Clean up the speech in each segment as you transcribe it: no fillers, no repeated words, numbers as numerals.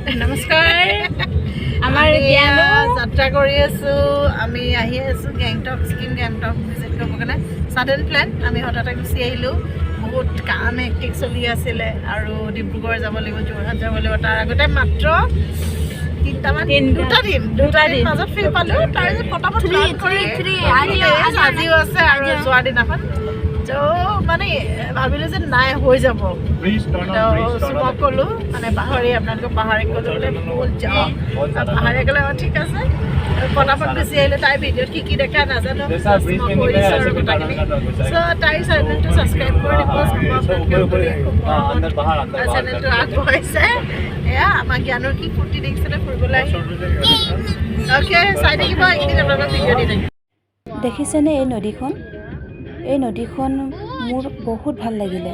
নমস্কাৰ। আমাৰ আমি জ্ঞানো যাত্ৰা কৰি আছোঁ। আমি আহি আছোঁ গেংটক, ছিকিম গেংটক ভিজিট কৰিবৰ কাৰণে। ছাডেন প্লেন, আমি হঠাতে গুচি আহিলোঁ। বহুত কাম হেক্টিক চলি আছিলে আৰু ডিব্ৰুগড় যাব লাগিব, যোৰহাট যাব লাগিব। তাৰ আগতে মাত্ৰ তিনিটামান তিনিটা। দুটা দিন, দুটা দিন। মাজত ফ্ৰী পালোঁ। তাৰপিছত পটাপট Three, plan কৰি three, three. Days, আজিও আছে আৰু যোৱাৰ দিনাখন। ত' মানে ভাবিলোঁ যে নাই, হৈ যাব। তো চুমক ক'লোঁ, মানে পাহৰি, আপোনালোকক পাহাৰীক ক'লোঁ বোলে ব'ল যাওঁ। পাহাৰীয়ে ক'লে অঁ, ঠিক আছে। পটাপট গুচি আহিলোঁ। তাইৰ ভিডিঅ'ত কি কি দেখা নাজানো, just মই কৈ দিছোঁ আৰু গোটেইখিনি। চ' তাইৰ চেনেলটো ছাবস্ক্ৰাইব কৰি দিব। খুব মৰমত চেনেলটো আগবঢ়াইছে। এয়া আমাৰ জ্ঞানৰ কি ফূৰ্তি দেখিছেনে ফুৰিবলৈ আহি। অ'কে, চাই থাকিব এইকেইদিন, আপোনালোকক ভিডিঅ' দি থাকিম। দেখিছেনে এই নদীখন? এই নদীখন মোৰ বহুত ভাল লাগিলে।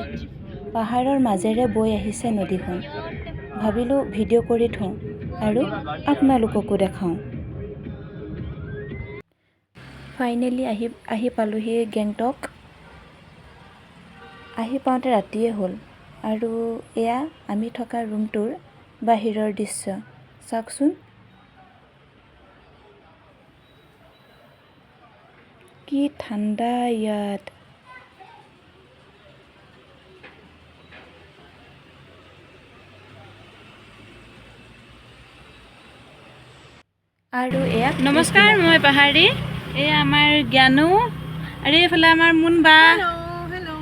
পাহাৰৰ মাজেৰে বৈ আহিছে নদীখন। ভাবিলোঁ ভিডিঅ' কৰি থওঁ আৰু আপোনালোককো দেখাওঁ। ফাইনেলি আহি আহি পালোহি গেংটক। আহি পাওঁতে ৰাতিয়ে হ'ল আৰু এয়া আমি থকা ৰুমটোৰ বাহিৰৰ দৃশ্য, চাওকচোন। কি ঠাণ্ডা ইয়াত! আৰু এয়া নমস্কাৰ, মই পাহাৰী। এই আমাৰ জ্ঞানো আৰু এইফালে আমাৰ মুনবা। Hello, hello.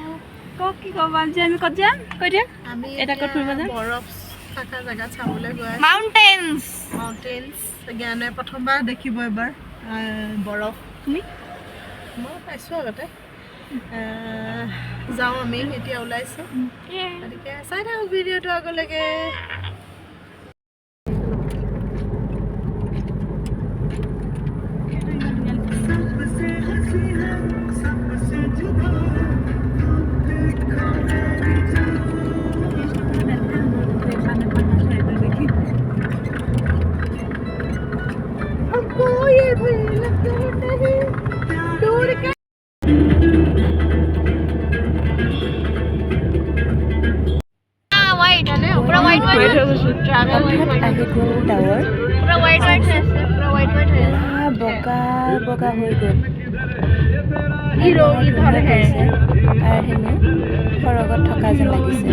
কওক, কি ক'ব? আজি আমি ক'ত যাম কৈ দিয়ক। আমি এটা ক'ত ফুৰিব যাম? বৰফ থকা জেগাত চাবলৈ গৈ আছোঁ। মাউণ্টেইনছ। মাউণ্টেইনছ। জ্ঞানে প্ৰথমবাৰ দেখিব এবাৰ বৰফ। তুমি? মই পাইছোঁ আগতে। যাওঁ, আমি এতিয়া ওলাইছোঁ। গতিকে চাই থাকক ভিডিঅ'টো আগলৈকে। हमको ये भी लगता नहीं दूर का। হোৱাইট, পুৰা হোৱাইট হোৱাইট। হঠাৎ আহি গ'ল ডাৱৰ। পুৰা হোৱাইট হোৱাইট হৈ আছে, পুৰা হোৱাইট হোৱাইট হৈ আছে। পুৰা বগা বগা হৈ গ'ল। হিৰো ইমান ইধৰ ধুনীয়া হে। কৰিছে, তাৰ হেনো সৰগত থকা যেন লাগিছে।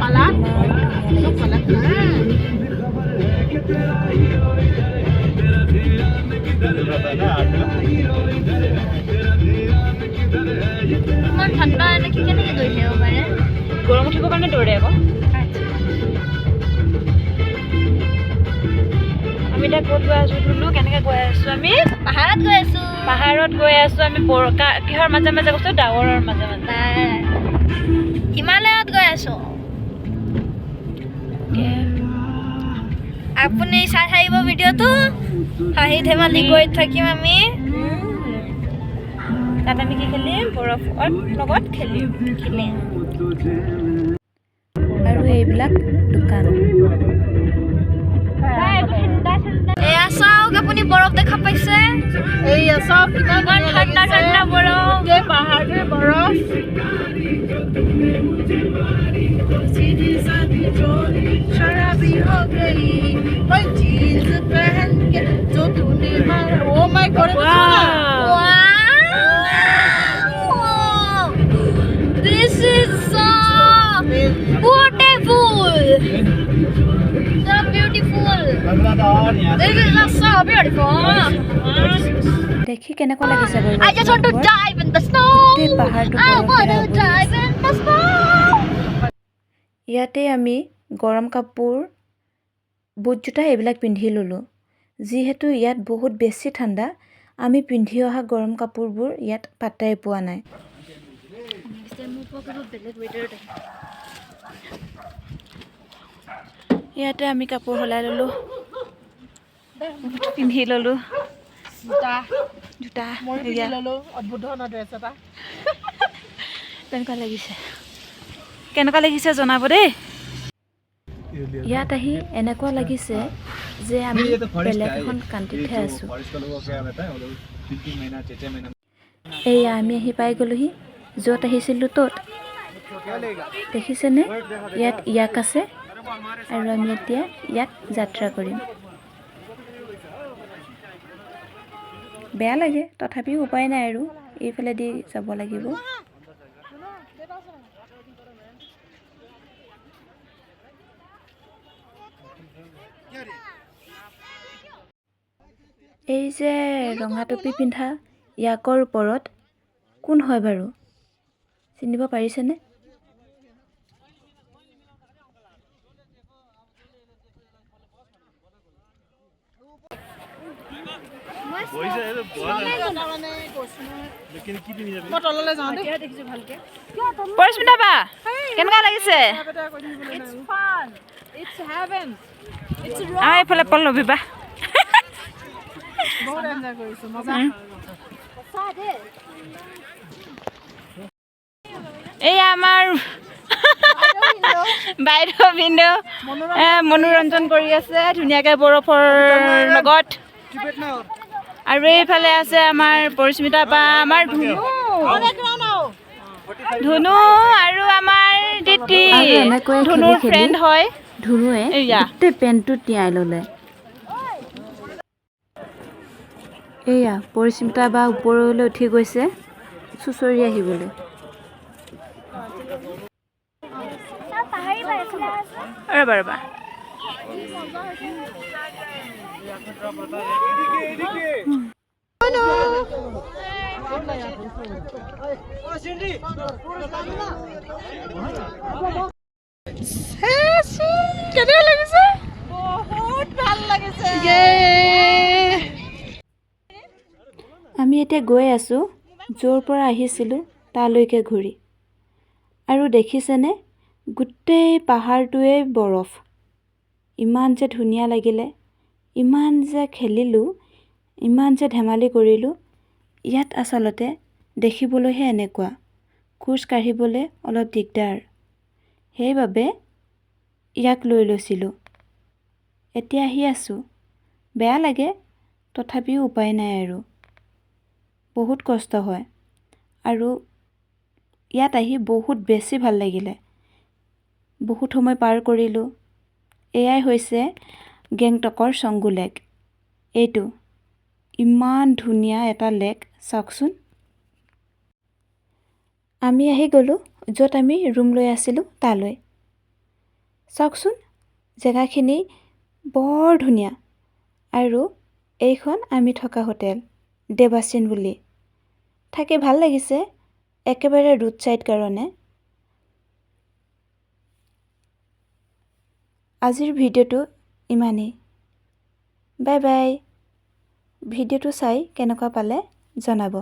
পালা। ইমান ধুনীয়া লাগিছে। পালা। ইমান ঠাণ্ডা, এনেকে কেনেকে গৈ থাকিব পাৰে? গৰম উঠিবৰ কাৰণে দৌৰে আকৌ। আমি এতিয়া ক'ত গৈ আছো টুলু? কেনেকে গৈ আছো আমি? পাহাৰত গৈ আছো। পাহাৰত গৈ আছো আমি। কিহৰ মাজে মাজে গৈছো? ডাৱৰৰ মাজে মাজে। হিমালয়ত গৈ আছো। আপুনি চাই থাকিব ভিডিঅ'টো, হাঁহি ধেমালি কৰি থাকিম আমি। তাত আমি কি খেলিম? বৰফৰ লগত খেলিম। খেলিম। আৰু এইবিলাক দোকান। এয়া চাওক, আপুনি বৰফ দেখা পাইছে। এইয়া চব কিমান ইমান ধুনীয়া ঠাণ্ডা লাগিছে। ঠাণ্ডা বৰফ। গোটেই পাহাৰটোৱে বৰফ। सीधी सादी चोली शराबी हो गई, ओए जीन्स पहन के जो तूने मारा, ओ my God. Wow! This is so beautiful. So beautiful. This is just so beautiful. দেখি কেনেকুৱা লাগিছে বাৰু I just want to আপোনালোকৰ? Dive in the snow. গোটেই পাহাৰটো I want to বৰফেৰে আৱৰি dive আছে। In the snow. ইয়াতে আমি গৰম কাপোৰ, বুট জোতা এইবিলাক পিন্ধি ল'লোঁ। যিহেতু ইয়াত বহুত বেছি ঠাণ্ডা, আমি পিন্ধি অহা গৰম কাপোৰবোৰ ইয়াত পাত্তাই পোৱা নাই। বেলেগ ৱেডাৰ। ইয়াতে আমি কাপোৰ সলাই ল'লোঁ, বুট পিন্ধি ল'লোঁ। জোতা। জোতা। ময়ো পিন্ধি এয়া ল'লো অদ্ভুত ধৰণৰ ড্ৰেছ এটা। কেনেকুৱা লাগিছে, কেনেকুৱা লাগিছে জনাব দেই। ইয়াত আহি এনেকুৱা লাগিছে যে আমি বেলেগ এখন কাণ্ট্ৰিতহে আছোঁ। এয়া আমি আহি পাই গ'লোহি য'ত আহিছিলোঁ ত'ত। দেখিছেনে, ইয়াত ইয়াক আছে আৰু আমি এতিয়া ইয়াক যাত্ৰা কৰিম। বেয়া লাগে, তথাপিও উপায় নাই আৰু এইফালেদি যাব লাগিব। এই যে ৰঙা টুপি পিন্ধা ইয়াকৰ ওপৰত কোন হয় বাৰু, চিনিব পাৰিছেনে? পৰিস্মিতা বা, কেনেকুৱা লাগিছে? এইফালে পল্লৱী বা। এই আমাৰ বাইদেউ ভিনদেউ মনোৰঞ্জন কৰি আছে ধুনীয়াকৈ বৰফৰ লগত। আৰু এইফালে আছে আমাৰ পৰিস্মিতা বা, আমাৰ ধুনু ধুনু আৰু আমাৰ দিতি, ধুনুৰ ফ্ৰেণ্ড হয়। ধুনুৱে গোটেই পেণ্টটো তিয়াই ল'লে। এয়া পৰিস্মিতা বা ওপৰলৈ উঠি গৈছে চুচৰি আহিবলৈ। ৰ'বা ৰ'বা, কেনেকুৱা লাগিছে? বহুত ভাল লাগিছে। আমি এতিয়া গৈ আছোঁ য'ৰ পৰা আহিছিলোঁ তালৈকে ঘূৰি। আৰু দেখিছেনে, গোটেই পাহাৰটোৱেই বৰফ। ইমান যে ধুনীয়া লাগিলে, ইমান যে খেলিলোঁ, ইমান যে ধেমালি কৰিলোঁ। ইয়াত আচলতে দেখিবলৈহে এনেকুৱা, খোজ কাঢ়িবলৈ অলপ দিগদাৰ, সেইবাবে ইয়াক লৈ লৈছিলোঁ। এতিয়া আহি আছোঁ, বেয়া লাগে, তথাপিও উপায় নাই আৰু, বহুত কষ্ট হয়। আৰু ইয়াত আহি বহুত বেছি ভাল লাগিলে, বহুত সময় পাৰ কৰিলোঁ। এয়াই হৈছে গেংটকৰ চংগু লেক। এইটো ইমান ধুনীয়া এটা লেক, চাওকচোন। আমি আহি গ'লোঁ য'ত আমি ৰুম লৈ আছিলোঁ তালৈ। চাওকচোন, জেগাখিনি বৰ ধুনীয়া। আৰু এইখন আমি থকা হোটেল দেৱাচিন বুলি। থাকি ভাল লাগিছে, একেবাৰে ৰোড ছাইড কাৰণে। আজিৰ ভিডিঅ'টো ইমানেই, বাই বাই। ভিডিঅ'টো চাই কেনেকুৱা পালে জনাব।